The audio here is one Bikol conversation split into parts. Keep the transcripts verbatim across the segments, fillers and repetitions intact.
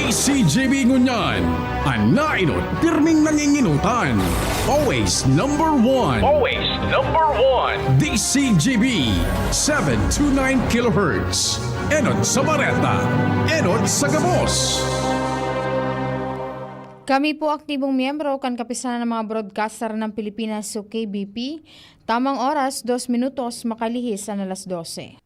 C G B ngunyan, an naenot, pirming nanginginutan. Always number one. Always number one. D C G B, seven two nine kilohertz. Enot sa bareta, enot sa gabos. Kami po aktibong miyembro kan Kapisanan ng mga Broadcaster ng Pilipinas o K B P. Tamang oras, dos minutos, makalihis an alas dose.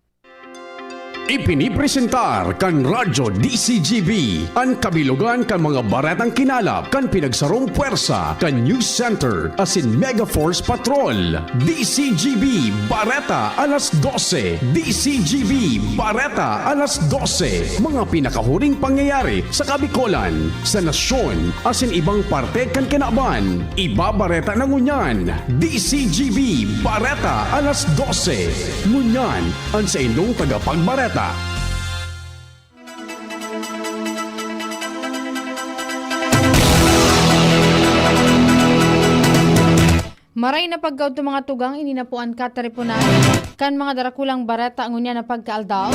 Ipinipresentar kan Radyo D C G B an kabilogan kan mga baretang kinalap kan pinagsarong pwersa kan News Center asin Mega Force Patrol. D C G B Bareta alas dose. D C G B Bareta alas dose. Mga pinakahuring pangyayari sa Kabikolan, sa nasyon, asin ibang parte kan kinaban. Ibabareta na ngunyan. D C G B Bareta alas dose. Ngunyan, an saindong tagapagbareta. Maray na pagkaudto mga tugang, ini na po an katiriponan kan mga darakulang bareta ngunyan na pagkaaldaw.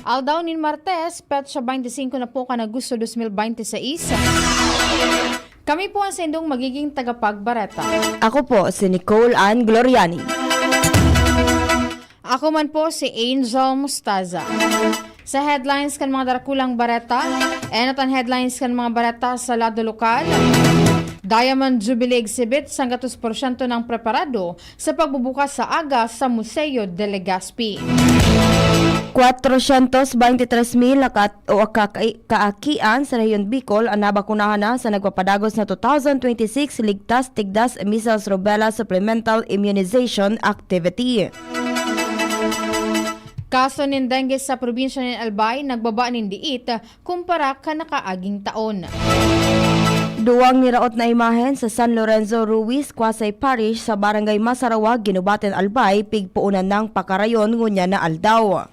Aldaw nin Martes, petsa twenty-cinco na po kan Agosto dos mil twenty-six. Kami po an saindong magiging tagapagbareta. Ako po si Nicole Ann Gloriani. Ako man po si Angel Mostaza. Sa headlines kan mga darakulang bareta, enot an headlines kan mga bareta sa lado lokal. Diamond Jubilee Exhibit, sanggatos porsyento ng preparado sa pagbubukas sa aga sa Museo de Legazpi. Kwatrosyentos beintitres mil na kat- o kaka- kaakian sa Rehiyon Bicol an nabakunahan na sa nagpapadagos na two thousand twenty-six Ligtas Tigdas Measles Rubella Supplemental Immunization Activity. Kaso nin dengue sa probinsya nin Albay nagbaba nin diit kumpara kan nakaaging taon. Duwang niraot na imahen sa San Lorenzo Ruiz Quasi Parish sa Barangay Masarawa, Guinobatan, Albay, pigpoonan nang pakarayon ngunyan na aldaw.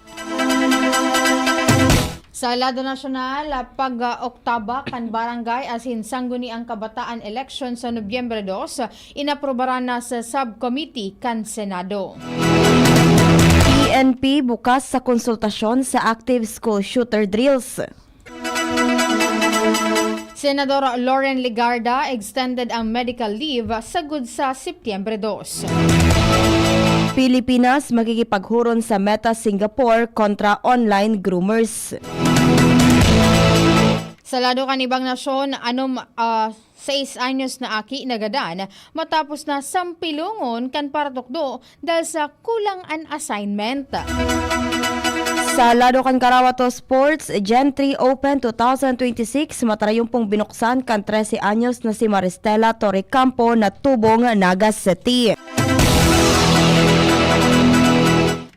Sa lado nasyonal, pag-oktaba kan barangay asin sangguniang kabataan eleksyon sa Nobyembre dos, inaprubaran na sa subcommittee kan Senado. P N P bukas sa konsultasyon sa active school shooter drills. Senador Loren Legarda extended ang medical leave sagud sa Setyembre dos. Pilipinas makikipaghuron sa Meta Singapore kontra online groomers. Sa lado kan ibang nasyon, anom, ah, sais anyos na aki nagadan matapos na sampilongon kan paratukdo dahil sa kulang an assignment. Sa lado kan Karawato Sports, Gen three Open two thousand twenty-six, matarayon pong binuksan kan trese anyos na si Maristela Torrecampo na tubong Naga City.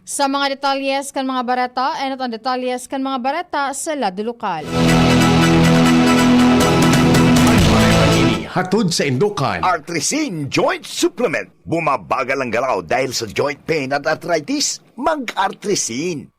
Sa mga detalyes kan mga bareta, enot ang detalyes kan mga bareta sa lado lokal. An baretang ini hatod sa indokan. Artrisin Joint Supplement. Bumabagal ang galaw dahil sa joint pain at arthritis? Mag-Artrisin.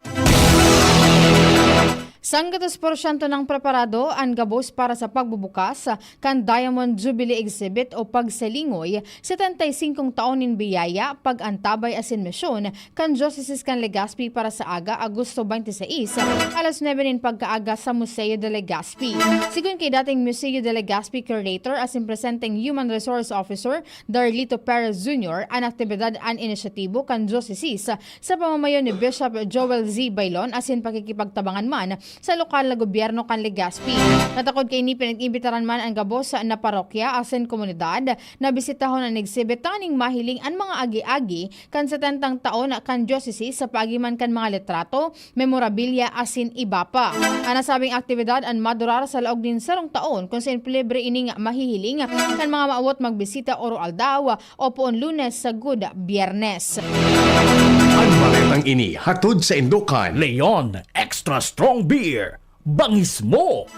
Sanggatos porsyento ng preparado an gabos para sa pagbubukas kan Diamond Jubilee Exhibit o pagsalingoy, setenta y singkong taon nin biyaya, pag-antabay asin misyon kan Dioceses kan Legazpi para sa aga, Agosto twenty-six, alas nuebe nin pagkaaga sa Museo de Legazpi. Sigon ki dating Museo de Legazpi Curator asin presenteng Human Resource Officer, Darlito Perez Junior, an aktibidad an inisyatibo kan Dioceses sa pamamayo ni Bishop Joel Z. Baylon asin pakikipagtabangan man sa lokal na gobyerno kan Legazpi. Natakod kaini, pinag-imbitaran man an gabos na parokya asin komunidad na bisitahon an exhibit tanganing mahiling an mga agi-agi kan setentang taon kan diocese sa paagi man kan mga litrato, memorabilia asin iba pa. An nasabing aktibidad an madurar sa laog nin sarong taon, kun saen libre ining mahihiling kan mga maawot magbisita oro-aldaw o poon Lunes sagud Biyernes. An baretang ini hatod sa indokan. Leon Extra Strong Beer. Bangis mo!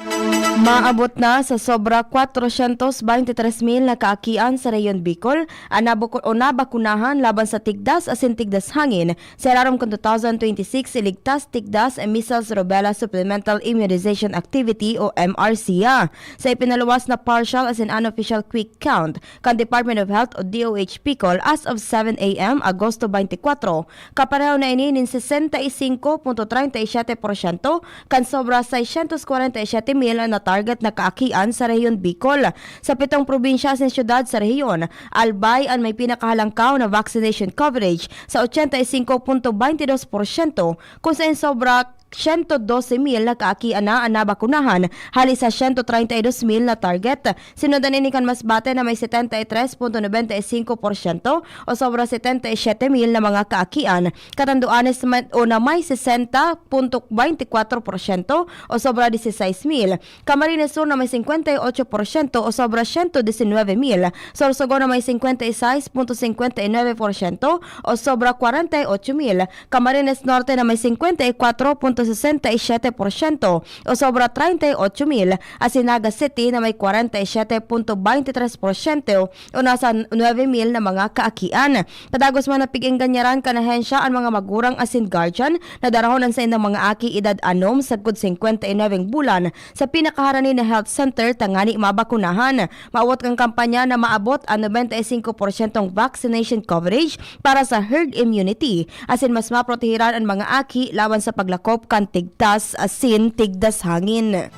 Maabot na sa sobra kwatrosyentos beintitres mil na kaakian sa Rehiyon Bicol an nabuko- o nabakunahan laban sa tigdas asin tigdas hangin sa irarom kan two thousand twenty-six Ligtas Tigdas Measles Rubella Supplemental Immunization Activity o M R C I A. Sa ipinaluwas na partial asin unofficial quick count kan Department of Health o D O H Bicol as of seven a m Agosto twenty-four, kapareho na ini nin sesenta y cinco punto treinta y siete porsyento kan sobra seiscientos cuarenta y siete mil na target na kaakian sa Rehiyon Bicol. Sa pitong probinsya asin syudad sa rehiyon, Albay an may pinakahalangkaw na vaccination coverage sa ochenta y cinco punto veinte dos porsyento, kun saen sobra siyento dose mil na kaakian na an nabakunahan hali sa siyento treinta y dos mil na target. Sinundan ini kan Masbate na may setenta y tres punto nobenta y singko porsyento o sobra setenta y siyete mil na mga kaakian. Catanduanes man, o na may sesenta punto baynte kwatro porsyento o sobra dieciséis mil. Camarines Sur na may singkwenta y otso porsyento o sobra siyento disinwebe mil. Sorsogon na may singkwenta y sais punto singkwenta y nebe porsyento o sobra kwarenta y otso mil. Camarines Norte na may singkwenta y kwatro punto sesenta y siyete porsyento o sobra treinta y ocho mil, asin Naga City na may kwarenta y siyete punto baynte tres porsyento o nasa nuebe mil na mga kaakian. Padagos man na pig-engganyaran kan ahensya an mga magurang asin guardian na darahon an saindang mga aki edad anom sagkod singkwenta y nuebe bulan sa pinakaharani na health center tangani mabakunahan. Maawot kan kampanya na maabot an nobenta y singko porsyentong vaccination coverage para sa herd immunity, asin mas maprotehiran an mga aki laban sa paglakop kan tigtas asin tigdas hangin.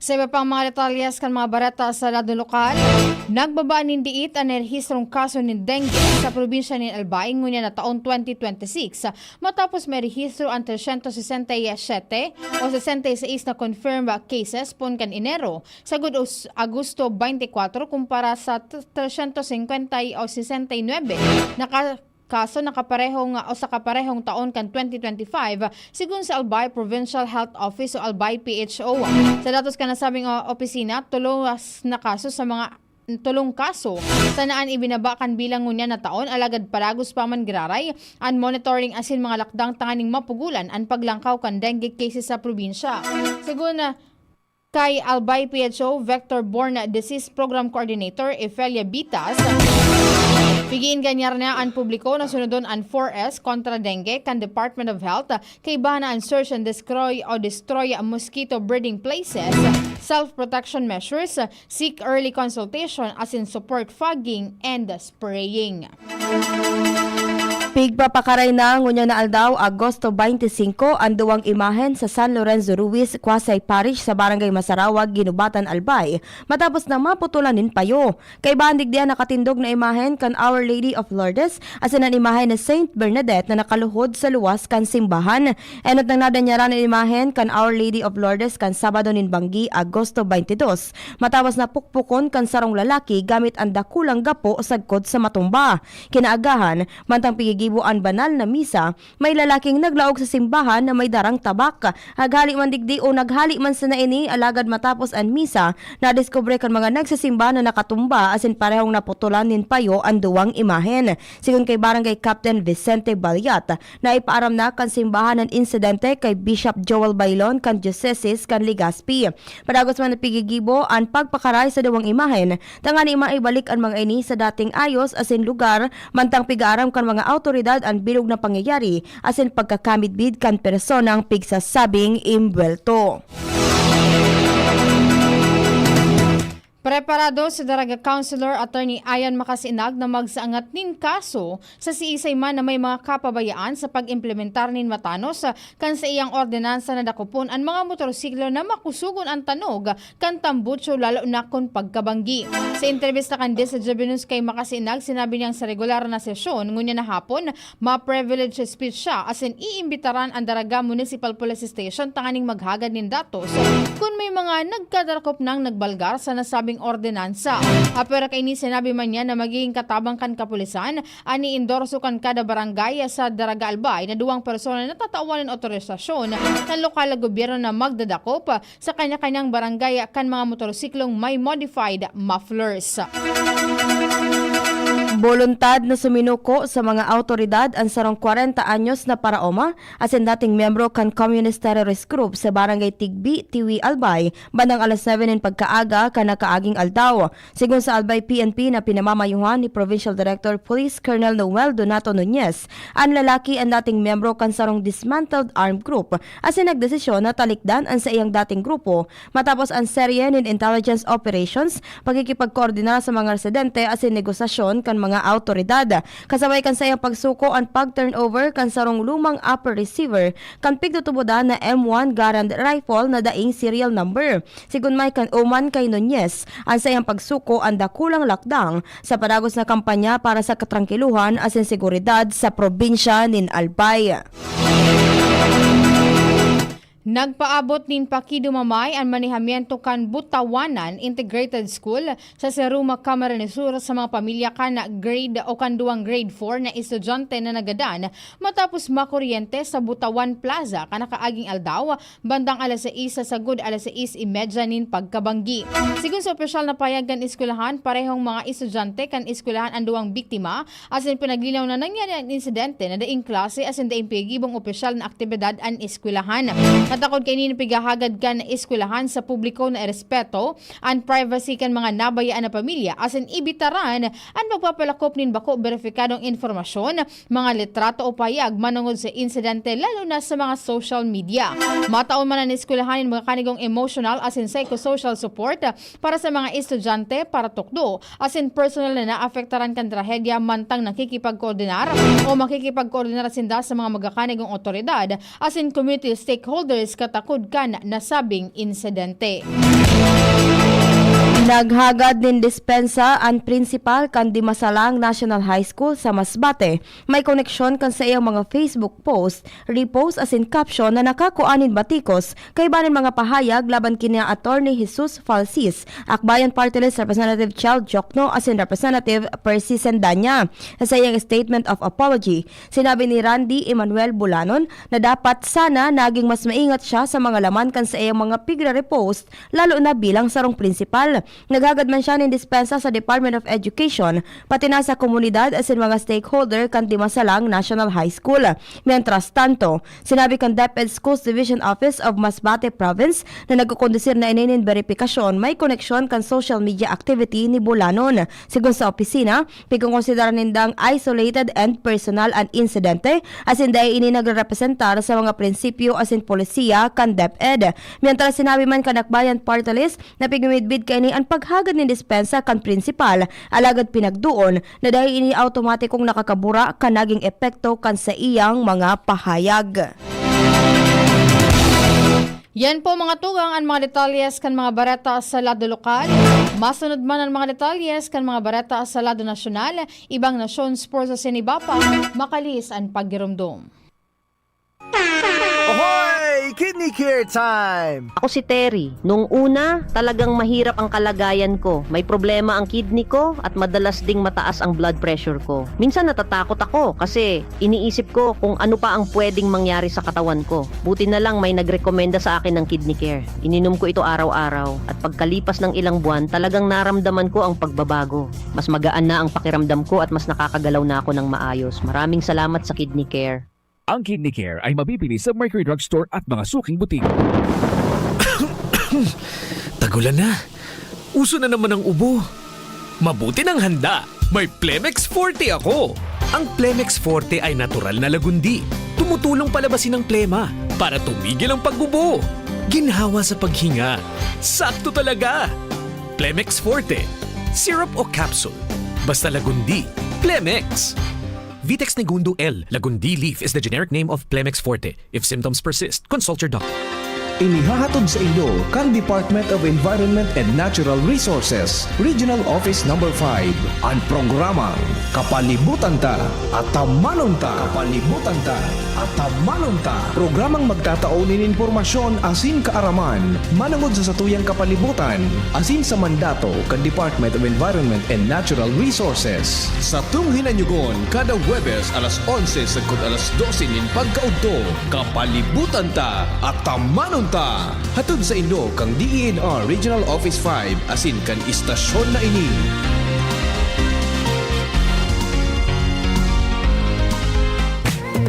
Sa iba pang mga detalyes kan mga bareta sa lado lokal, nagbaba nin diit an narehistrong kaso nin dengue sa probinsya nin Albay ngunyan na taon twenty twenty-six, matapos mairehistro an trescientos sesenta y siete o sesenta y seis na confirmed cases poon kan Enero sagkod os-, Agosto twenty-four kumpara sa t-, trescientos cincuenta o sesenta y nuebe na ka-, kaso na kaparehong, o sa kaparehong taon kan twenty twenty-five, sigon sa Albay Provincial Health Office o Albay P H O. Sa datos kan nasabing, o, opisina, tulos na kaso sa mga, tulong kaso sana an ibinaba kan bilang ngunyan na taon, alagad padagos pa man giraray an monitoring asin mga lakdang tanganing mapugulan an paglangkaw kan dengue cases sa probinsya. Sigon, ah, kay Albay P H O Vector-Borne Disease Program Coordinator Efelia Bitas, pig-ienganyar niya an publiko na sunodon an four S kontra dengue kan Department of Health, kaibahan na an search and destroy o destroy mosquito breeding places, self-protection measures, seek early consultation, asin support fogging and spraying. Pigpapakaray na ngunyan na aldaw, Agosto twenty-five, an duwang imahen sa San Lorenzo Ruiz Quasi Parish sa Barangay Masarawag, Guinobatan, Albay, matapos na maputolan nin payo. Kaibahan digdi an nakatindog na imahen kan Our Lady of Lourdes asin an imahen ni Saint Bernadette na nakaluhod sa luwas kan simbahan. Enot nang nadanyaran an imahen kan Our Lady of Lourdes kan Sabado nin banggi, Agosto twenty-two, matapos na pukpukon kan sarong lalaki gamit an dakulang gapo sagkod sa matumba. Kinaagahan, mantang pigigibo an banal na misa, may lalaking naglaog sa simbahan na may darang tabak. Naghali man digdi o naghali man sana ini, alagad matapos an misa, nadiskubre kan mga nagsisimba na nakatumba asin parehong naputolan nin payo an duwang imahen. Sigon kay Barangay Captain Vicente Baliat, naipaaram na kan simbahan an insidente kay Bishop Joel Bailon kan Diocese kan Legazpi. Padagos man na pigigibo an pagpakaray sa duwang imahen, tangani maibalik an mga ini sa dating ayos asin lugar, mantang pig-aaram kan mga awtoridad an bilog na pangyayari asin pagkakamidbid kan personang pigsasabing imbuwelto. Preparado si Daraga Councilor Attorney Ian Makasinag na magsaangat nin kaso sa siisay man na may mga kapabayaan sa pag-implementar nin matanos kan saiyang ordinansa na dakopon an mga motorsiklo na makusogon an tanog kan tambutso, lalo na kun pagkabanggi. Sa entrebista kan Dies Jubilees kay Makasinag, sinabi niyang sa regular na sesyon ngunyan na hapon, ma-privilege speech siya asin iimbitaran an Daraga Municipal Police Station tanganing maghagad nin datos kun may mga nagkadarakop nang nagbalgar sa nasabing ordinansa. Apwera kaini, sinabi man niya na magiging katabang kan kapulisan an iendorso kan kada barangay sa Daraga Albay na duwang persona na tatawan nin otorisasyon ng lokal na gobyerno na magdadakop sa kanya-kanyang barangay kan mga motorsiklong may modified mufflers. Boluntad na suminuko sa mga awtoridad an sarong kwarenta anyos na paraoma asin dating miyembro kan Communist Terrorist Group sa Barangay Tigbi, Tiwi, Albay, bandang alas nuebe nin pagkaaga kan nakaaging aldaw. Sigon sa Albay P N P na pinamamayohan ni Provincial Director Police Colonel Noel Donato Nunez, an lalaki an dating miyembro kan sarong dismantled armed group asin nagdesisyon na talikdan an saiyang dating grupo matapos an serye nin intelligence operations, pakikipagkoordinar sa mga residente asin negosasyon kan mga mga awtoridad. Kasabay kan saiyang pagsuko an pag-turnover kan sarong lumang upper receiver kan pigtutubodan na M one Garand rifle na daing serial number. Sigon man kan, o man kay Nunez, an saiyang pagsuko an dakulang lakdang sa padagos na kampanya para sa katrangkiluhan asin seguridad sa probinsya nin Albay. Nagpaabot nin pakidumamay an manehamiento kan Butawanan Integrated School sa Seruma, Camarines Sur sa mga pamilya kan grade o kan duwang grade four na estudyante na nagadan matapos makuryente sa Butawan Plaza kan nakaaging aldaw, bandang alas sais sagkod alas sais y media nin pagkabanggi. Sigon sa opisyal na pahayag kan eskwelahan, parehong mga estudyante kan eskwelahan an duwang biktima, asin pinaglinaw na nangyari an insidente na daing klase asin daing pinagibong opisyal na aktibidad an eskwelahan. Katakod kaini na pighahagad kan eskwelahan sa publiko na irespeto an privacy kan mga nabayaan na pamilya asin ibitaran an pagpapalakop nin bako beripikadong impormasyon, mga litrato o pahayag manongod sa insidente, lalo na sa mga social media. Mataon man an eskwelahan nin mga kanigong emotional asin psychosocial support para sa mga estudyante, paratukdo asin personal na naapektaran kan trahedya mantang nakikipagkoordinar o makikipagkoordinar sinda sa mga magakanigong otoridad asin community stakeholders katakod kan nasabing insidente. Naghagad nin dispensa an prinsipal kan Dimasalang National High School sa Masbate, may koneksyon kan saiyang mga Facebook post, repost asin caption na nakakua nin batikos kaiba nin mga pahayag laban kina Attorney Jesus Falsis, Akbayan Party List Representative Chel Diokno asin Representative Percy Sendanya. Sa saiyang statement of apology, sinabi ni Randy Emmanuel Bulanon na dapat sana naging mas maingat siya sa mga laman kan saiyang mga pigre-repost, lalo na bilang sarong prinsipal. Naghagad man siya nin dispensa sa Department of Education, pati na sa komunidad asin mga stakeholder kan Dimasalang National High School. Mientras tanto, sinabi kan DepEd Schools Division Office of Masbate Province na nagkukondusir na ini nin beripikasyon may koneksyon kan social media activity ni Bulanon. Sigon sa opisina, pigkokonsidera nindang isolated and personal an insidente, asin dai ini nagrerepresentar sa mga prinsipyo asin polisiya kan DepEd. Mientras, sinabi man kan Akbayan Party List na pigmimidbid kaini an paghagad nin dispensa kan prinsipal, alagad pinagdoon na dai ini awtomatikong nakakabura kan naging epekto kan saiyang mga pahayag. Yan po, mga tugang, an mga detalyes kan mga bareta sa lado lokal. Masunod man an mga detalyes kan mga bareta sa lado nasyonal. Ibang nasyon, sports asin iba pa. Makalihis an paggiromdom. Ahoy! Kidney Care Time! Ako si Terry. Nung una, talagang mahirap ang kalagayan ko. May problema ang kidney ko at madalas ding mataas ang blood pressure ko. Minsan natatakot ako kasi iniisip ko kung ano pa ang pwedeng mangyari sa katawan ko. Buti na lang may nagrekomenda sa akin ng Kidney Care. Ininom ko ito araw-araw at pagkalipas ng ilang buwan, talagang naramdaman ko ang pagbabago. Mas magaan na ang pakiramdam ko at mas nakakagalaw na ako ng maayos. Maraming salamat sa Kidney Care. Ang Kidney Care ay mabibili sa Mercury Drug Store at mga suking butika. Tagulan na. Uso na naman ang ubo. Mabuti nang handa. May Plemex Forte ako. Ang Plemex Forte ay natural na lagundi. Tumutulong palabasin ang plema para tumigil ang pag-ubo. Ginhawa sa paghinga. Sakto talaga. Plemex Forte. Syrup o capsule. Basta lagundi. Plemex. Vitex Negundo L. Lagundi leaf is the generic name of Plemex Forte. If symptoms persist, consult your doctor. Inihahatod sa inyo kan Department of Environment and Natural Resources, Regional Office Number five, an programang Kapalibutan Ta, Atamanon Ta. Kapalibutan Ta, Atamanon Ta. Programang magtatao nin impormasyon asin kaaraman manongod sa satuyang kapalibutan asin sa mandato kan Department of Environment and Natural Resources. Satong hinanyugon kada Huwebes alas onse sagkod alas dose nin pagkaudto, Kapalibutan Ta, Atamanon Ta. Hatod sa inyo kan D E N R Regional Office five asin kan istasyon na ini.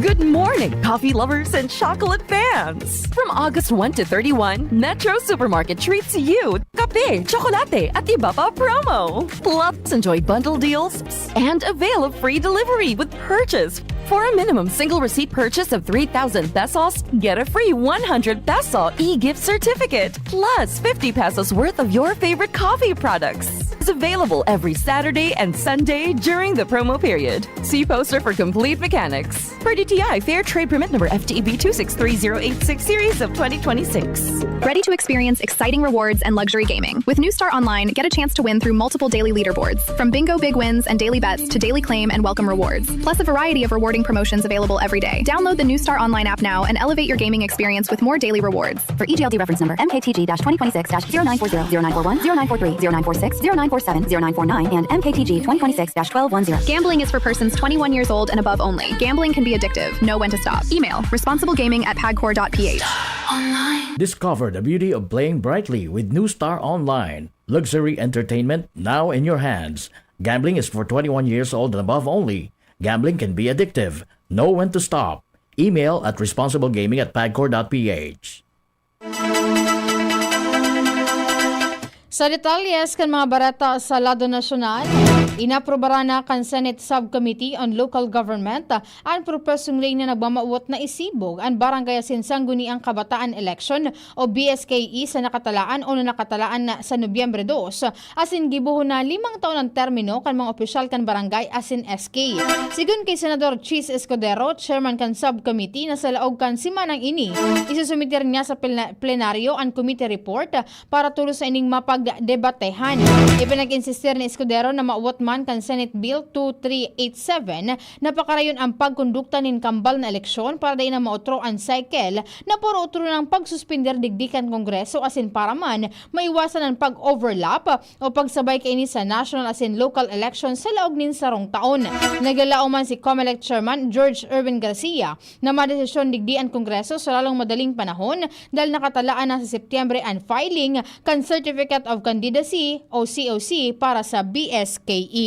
Good morning, coffee lovers and chocolate fans! From August one to thirty-one, Metro Supermarket treats you kape, tsokolate, at iba pa promo. Plus, enjoy bundle deals and avail of free delivery with purchase. For a minimum single receipt purchase of three thousand pesos, get a free one hundred peso e-gift certificate, plus fifty pesos worth of your favorite coffee products. It's available every Saturday and Sunday during the promo period. See poster for complete mechanics. Per D T I, Fair Trade Permit Number F T E B two six three zero eight six series of twenty twenty-six. Ready to experience exciting rewards and luxury gaming? With New Star Online, get a chance to win through multiple daily leaderboards, from bingo big wins and daily bets to daily claim and welcome rewards, plus a variety of rewarding promotions available every day. Download the New Star Online app now and elevate your gaming experience with more daily rewards. For E G L D reference number M K T G dash twenty twenty-six dash zero nine four zero, zero nine four one, zero nine four three, zero nine four six, zero nine four seven, zero nine four nine, and M K T G twenty twenty-six dash twelve one zero. Gambling is for persons twenty-one years old and above only. Gambling can be addictive. Know when to stop. Email responsiblegaming at pagcor dot P H. Discover the beauty of playing brightly with New Star Online. Luxury entertainment now in your hands. Gambling is for twenty-one years old and above only. Gambling can be addictive. Know when to stop. Email at responsiblegaming at pagcor dot P H. Sa detalyes kan mga bareta sa lado nasyonal, inaprubaran na kan Senate Subcommittee on Local Government an propusong ley na nagmamawot na isibog an Barangay asin Sangguniang Kabataan Election o B S K E sa nakatalaan o na nakatalaan na sa Nobyembre dos, asin gibohon na limang taon an termino kan mga opisyal kan barangay asin S K. Sigon ki Senador Chiz Escudero, chairman kan subcommittee na sa laog kan semanang ini, isusumiter niya sa plena-, plenaryo an committee report para tolos sa ining mapagdebatehan. Ipinag-insistir ni Escudero na mawot man kan Senate Bill two three eight seven na pakarayon an pagkondukta nin kambal na eleksyon para dai na maotro an cycle na puro-otro nang pagsuspender digdi kan Kongreso asin para man maiwasan an pag-overlap o pagsabay kaini sa national asin local election sa laog nin sarong taon. Naglalaom man si Comelec Chairman George Erwin Garcia na madesisyon digdi an Kongreso sa lalong madaling panahon dahil nakatalaan na sa Setyembre an filing kan Certificate of Candidacy o C O C para sa B S K E.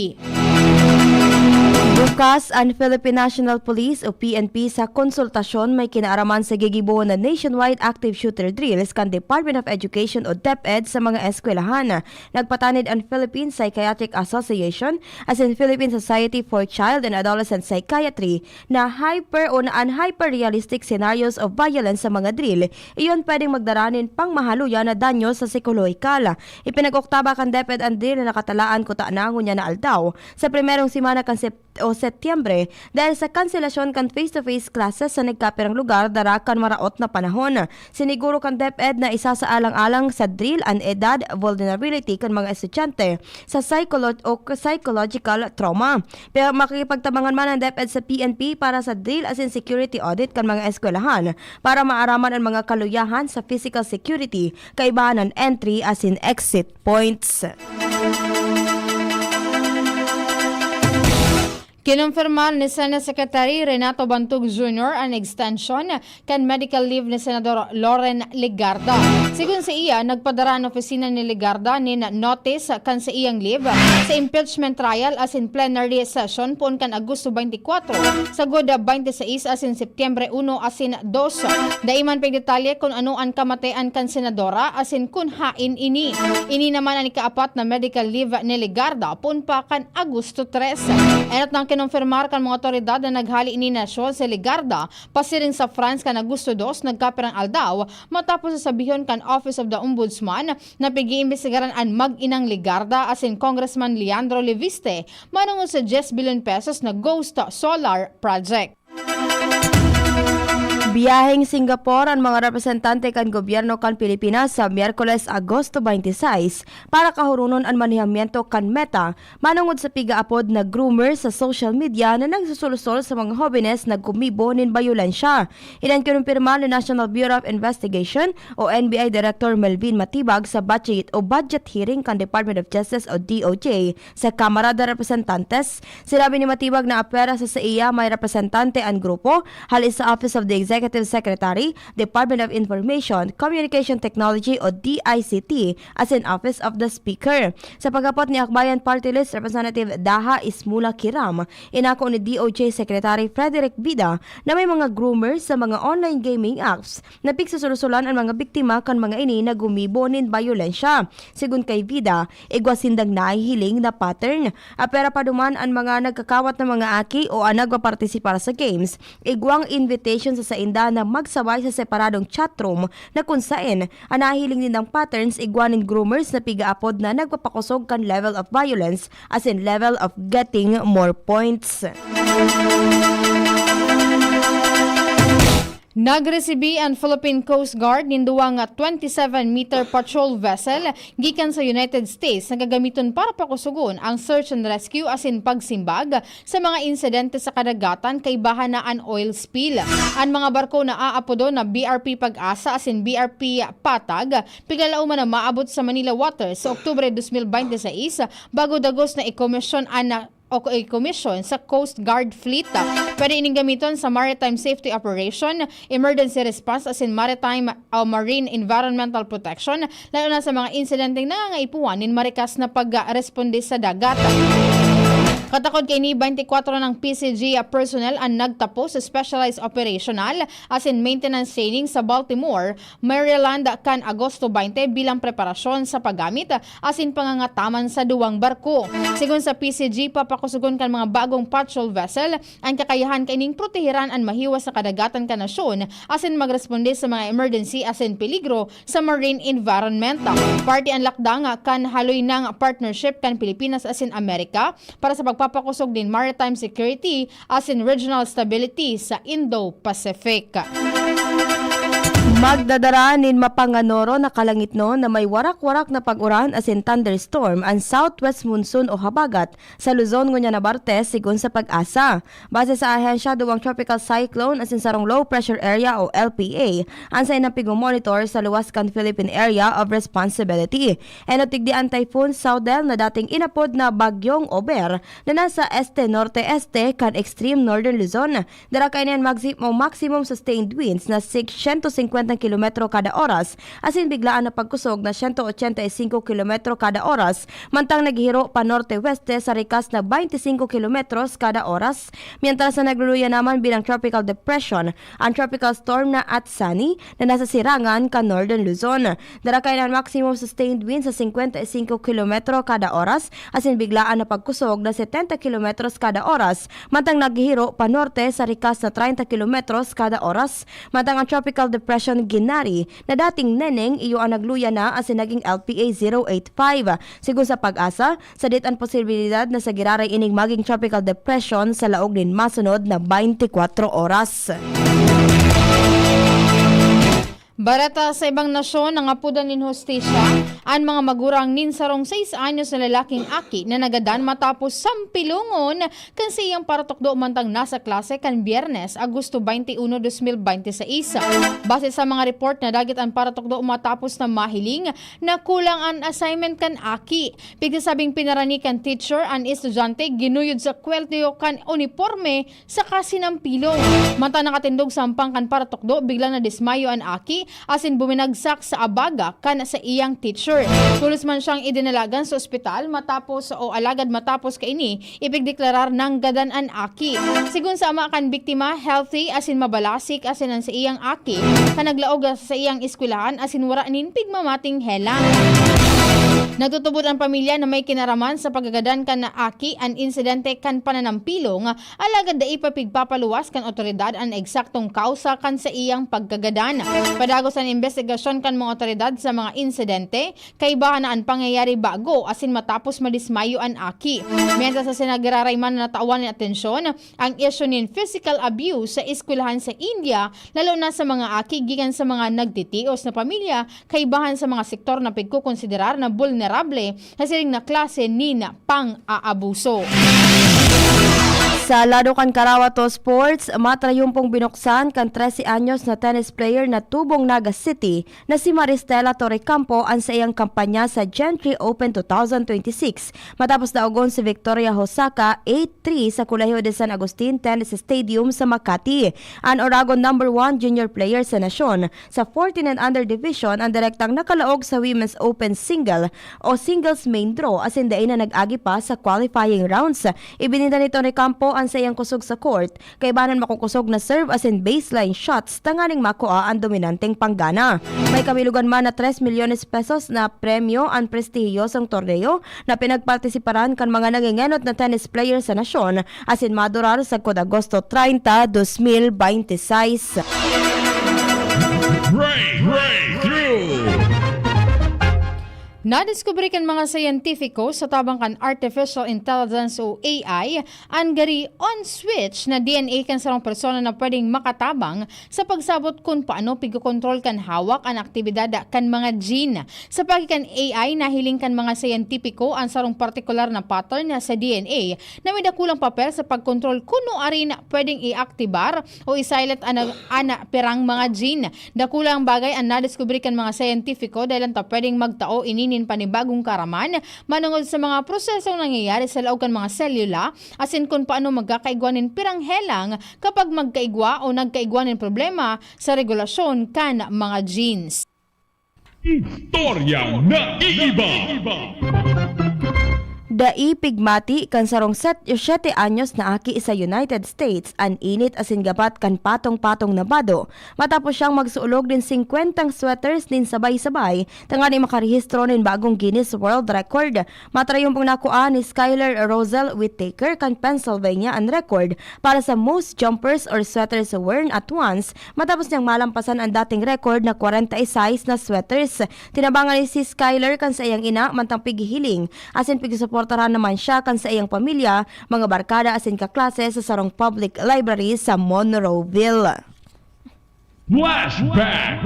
Bukas an Philippine National Police o P N P sa konsultasyon may kinaaraman sa gigibohon na Nationwide Active Shooter Drills kan Department of Education o DepEd sa mga eskwelahan. Nagpatanid an Philippine Psychiatric Association asin Philippine Society for Child and Adolescent Psychiatry na hyper o na an hyper-realistic scenarios of violence sa mga drill, iyon pwedeng magdara nin pangmahaluyan na danyo sa sikolohikal. Ipinag-oktaba kan DepEd an drill na nakatalaan kuta na ngunyan na aldaw sa primerong semana kan Sep-, o Setyembre dahil sa kanselasyon kan face-to-face classes sa nagkapirang lugar dara kan maraot na panahon. Siniguro kan DepEd na isasaalang-alang sa drill an edad, vulnerability kan mga estudyante sa psycholo-, o psychological trauma. Pero makikipagtabangan man ang DepEd sa P N P para sa drill asin security audit kan mga eskwelahan para maaraman ang mga kaluyahan sa physical security, kaibahan an entry asin exit points. Kinumpirmar ni Senate Secretary Renato Bantog Junior an extension kan medical leave ni Senador Loren Legarda. Sigon saiya, nagpadara an opisina ni Legarda nin notice kan saiyang leave sa impeachment trial asin plenary session poon kan Agosto twenty-four, sagkod twenty-six asin Setyembre uno asin dos. Dai man pigdetalye kun ano an kamatean kan senadora asin kun haen ini. Ini naman an ikaapat na medical leave ni Legarda poon pa kan Agosto tres. Enot nang kinumpirmar kan mga otoridad na naghale ini na siya si Legarda pasiring sa France kan Agosto dos, nagkapirang aldaw matapos na sabihon kan Office of the Ombudsman na pag-iimbestigaran an mag-inang Legarda asin Congressman Leandro Leviste manungod sa diyes bilyon pesos na Ghost Solar Project. Biyaheng Singapore an mga representante kan gobyerno kan Pilipinas sa Miyerkules, Agosto twenty-six, para kahurunon an manihamiento kan Meta manungod sa pigaapod na groomer sa social media na nagsusulusol sa mga hobenes na gumibo nin bayolensya. Iyan kinumpirma ni National Bureau of Investigation o N B I Director Melvin Matibag sa budget o budget hearing kan Department of Justice o D O J sa Kamara de Representantes. Sinabi ni Matibag na apwera sa saiya may representante an grupo hale sa Office of the Executive Secretary, Department of Information, Communication Technology o D I C T, asin Office of the Speaker. Sa paghapot ni Akbayan Party List Representative Daha Ismula Kiram, inako ni D O J Secretary Frederick Vida na may mga groomers sa mga online gaming apps na pigsusursulan an mga biktima kan mga ini na gumibo nin bayolensya. Sigon kay Vida, igwa sindang nahihiling na pattern. Apera pa duman an mga nagkakawat na mga aki o an nagpapartisipar sa games, igwang invitation sa sainda na magsabay sa separadong chatroom na kun saen an nahihiling nindang patterns igwa nin groomers na pigaapod na nagpapakosog kan level of violence asin level of getting more points. Nagresibi an Philippine Coast Guard nin duwa nga twenty-seven meter patrol vessel gikan sa United States na gagamiton para pakusugon ang search and rescue asin pagsimbag sa mga insidente sa kadagatan kaibahan na an oil spill. An mga barko na aapodon na B R P Pag-asa asin B R P Patag, piglalauman na maabot sa Manila waters sa Oktubre dos mil bente seis, bago dagos na ikomisyon an o i-commission sa Coast Guard Fleet. Pwede ining gamiton sa maritime safety operation, emergency response asin maritime o marine environmental protection, lalo na sa mga insidenteng nangangaipuhan nin marikas na pagresponde sa dagat. Katakod kaini, twenty-four ng P C G personnel an nagtapos sa specialized operational asin maintenance training sa Baltimore, Maryland kan Agosto twenty bilang preparasyon sa paggamit asin pangangataman sa duwang barko. Sigon sa P C G, papakusugon kan mga bagong patrol vessel an kakayahan kaining proteheran an mahiwas na kadagatan kan nasyon asin magresponde sa mga emergency asin peligro sa marine environment. Parte an lakdang kan haloy nang partnership kan Pilipinas asin Amerika para sa pagpapakosog nin maritime security asin regional stability sa Indo-Pacific. Magdadara nin mapanganoro na kalangitnon na may warak-warak na pag-uran asin thunderstorm an southwest monsoon o habagat sa Luzon ngunyan na Martes, sigon sa Pag-asa. Base sa ahensya, duwang tropical cyclone asin sarong low pressure area o L P A an saindang pigmo-monitor sa luwas kan Philippine Area of Responsibility. Enot digdi an Typhoon Saudel na dating inapod na Bagyong Ober na nasa este-norte-este kan extreme northern Luzon. Dara kaini an maxi-, o maximum sustained winds na sig-, siyento singkwenta kilometro kada oras, asin biglaan na pagkusog na siyento otsenta y singko kilometro kada oras, mantang naghihiro pa norte-weste sa rikas na baynte singko kilometros kada oras. Mientras na nagluluya naman bilang tropical depression an tropical storm na Atsani na nasa sirangan kan Northern Luzon. Dara kaini an maximum sustained wind sa singkwenta y singko kilometro kada oras, asin biglaan na pagkusog na setenta kilometros kada oras, mantang naghihiro pa norte sa rikas na treinta kilometros kada oras. Mantang ang tropical depression Ginari na dating Neneng iyo an nagluya na asin naging L P A zero eight five. Sigon sa Pag-asa, sadit an posibilidad na sa giraray ining maging tropical depression sa laog nin masunod na baynte kwatro oras. Bareta sa ibang nasyon, nangapodan nin hustisya an mga magurang nin sarong sais anyos na lalaking aki na nagadan matapos sampilongon kan saiyang paratukdo mantang nasa klase kan Biyernes, Agosto twenty-one, dos mil bente seis. Base sa mga report, nadagit an paratukdo matapos na mahiling na kulang an assignment kan aki. Pigsasabing pinarani kan teacher an estudyante, ginuyod sa kwelyo kan uniporme saka sinampilong. Mantang nakatindog sa hampang kan paratukdo, biglang nadismayo an aki asin buminagsak sa abaga kan saiyang teacher. Tolos man siyang idinalagan sa ospital matapos o alagad matapos kaini, ipigdeklarar nang gadan an aki. Sigon sa ama kan biktima, healthy asin mabalasik asin an saiyang aki kan naglaog sa saiyang eskwelahan asin wara nin pigmamatinghelan. Nagtutubod an pamilya na may kinaraman sa pagkagadan kan aki an insidente kan pananampilong, alagad dai pa pigpapaluwas kan awtoridad an eksaktong kausa kan saiyang pagkagadan. Padagos an imbestigasyon kan mga awtoridad sa mga insidente kaibahan na an pangyayari bago asin matapos madismayo an aki. Mientras sa sinagiraray man na natawan nin atensyon ang isyu nin physical abuse sa eskwelahan sa India, lalo na sa mga aki gikan sa mga nagtitios na pamilya, kaibahan sa mga sektor na pigkokonsiderar na bulnerable sa siring na klase nin pang-aabuso. Sa lado kan Karawato Sports, matrayumpong binuksan kan trese anyos na tennis player na tubong Naga City na si Maristela Torrecampo an saiyang kampanya sa Gentry Open twenty twenty-six matapos daogon si Victoria Hosaka eight three sa Colegio de San Agustin Tennis Stadium sa Makati. An Oragon number one junior player sa nasyon sa fourteen and under division ang direktang nakalaog sa Women's Open single o singles main draw asin dai na nag-agi pa sa qualifying rounds. Ibininda ni Torrecampo an saiyang kusog sa court, kaibahan an makukosog na serve asin baseline shots tanganing makua an dominanteng panggana. May kabilogan man na tres milyones pesos na premyo an prestihiyosong torneo na pinagpartisiparan kan mga nangengenot na tennis player sa nasyon asin madurar sagkod Agosto treinta, dos mil bente seis. Break, breakthrough. Nadiskubre kan mga siyentipiko sa tabang kan artificial intelligence o A I an gari on switch na D N A kan sarong persona na pwedeng makatabang sa pagsabot kun paano pigkokontrol kan hawak an aktibidad kan mga gene. Sa pagi kan A I, nahiling kan mga siyentipiko an sarong partikular na pattern sa D N A na may dakulang papel sa pagkontrol kun nuarin pwedeng iaktibar o i-silent an, an pirang mga gene. Dakulang bagay an nadiskubre kan mga siyentipiko dahil ta pwedeng magtao ini nin panibagong kaaraman manungod sa mga prosesong nangyayari sa laog kan mga selula, asin kun paano magkakaigwa nin pirang helang kapag magkaigwa o nagkaigwa nin problema sa regulasyon kan mga genes. Istoryang naiiba. Dai pigmati kan sarong set-, siyete anyos na aki sa United States an init asin gabat kan patong-patong na bado matapos siyang magsuolog nin singkwentang sweaters nin sabay-sabay tanganing makarehistro nin bagong Guinness World Record. Matrayumpong nakua ni Skyler Roselle Whittaker kan Pennsylvania an record para sa most jumpers or sweaters worn at once matapos niyang malampasan an dating record na kwarenta y seis na sweaters. Tinabangan ni si Skyler kan saiyang ina mantang pighihiling, asin pigsusuportaran naman siya kan saiyang pamilya, mga barkada asin kaklase sa sarong public library sa Monroeville. Flashback.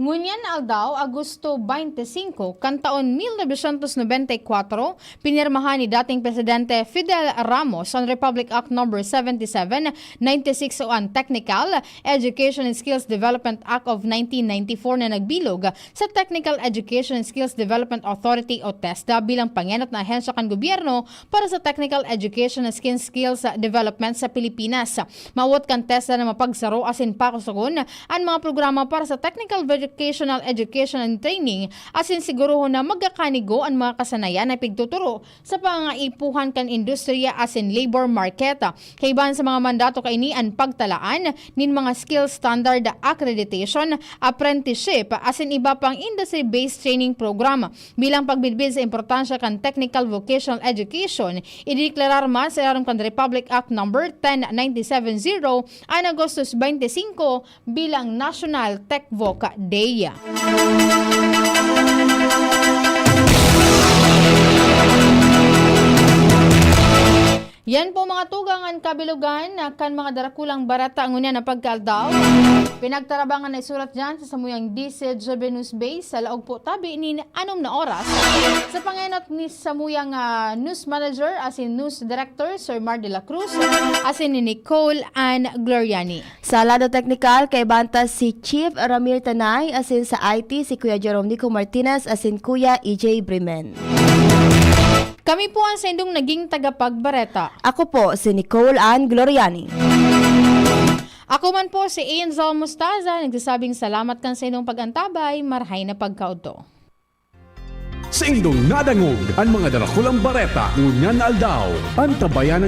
Ngunyan na aldaw, Agosto twenty-five, kan taon mil novecientos nobenta y kuwatro, pinirmahan ni dating Presidente Fidel Ramos an Republic Act Number seventy-seven ninety-six o an Technical Education and Skills Development Act of nineteen ninety-four na nagbilog sa Technical Education and Skills Development Authority o TESDA bilang pangenot na ahensya kan gobyerno para sa technical education and skill skills development sa Pilipinas. Mawot kan TESDA na mapagsaro asin pakosogon an mga programa para sa technical vocational education and training, asin sigurohon na magkakanigo an mga kasanayan na pigtuturo sa pangangaipuhan kan industriya asin labor market. Kaibahan sa mga mandato kaini an pagtalaan nin mga skill standard accreditation, apprenticeship, asin iba pang industry-based training program. Bilang pagbidbid sa importansya kan technical vocational education, idineklarar man sa ilarom kan Republic Act Number ten ninety-seven zero an Agostos twenty-five bilang National Tech Voc Day. Yan po, mga tugang, an kabilogan na kan mga darakulang bareta ngunyan na pagkaaldaw. Pinagtarabangan na isurat dyan sa samuyang D C G B News Base sa laog po tabi nin anom na oras. Sa pangenot ni samuyang, ah, news manager asin news director, Sir Mar de la Cruz, asin ni Nicole Ann Gloriani. Sa lado teknikal, kaibahan ta si Chief Ramir Tanay, asin sa I T, si Kuya Jerome Nico Martinez, asin Kuya E J Bremen. Kami po ang saindong naging tagapagbareta. Ako po si Nicole Ann Gloriani. Ako man po si Angel Mostaza, nagsasabing salamat kan saindong pag-antabay, marhay na pagkaodto. Saindong nadangog an mga darakulang bareta ngunyan na aldaw. Antabayanan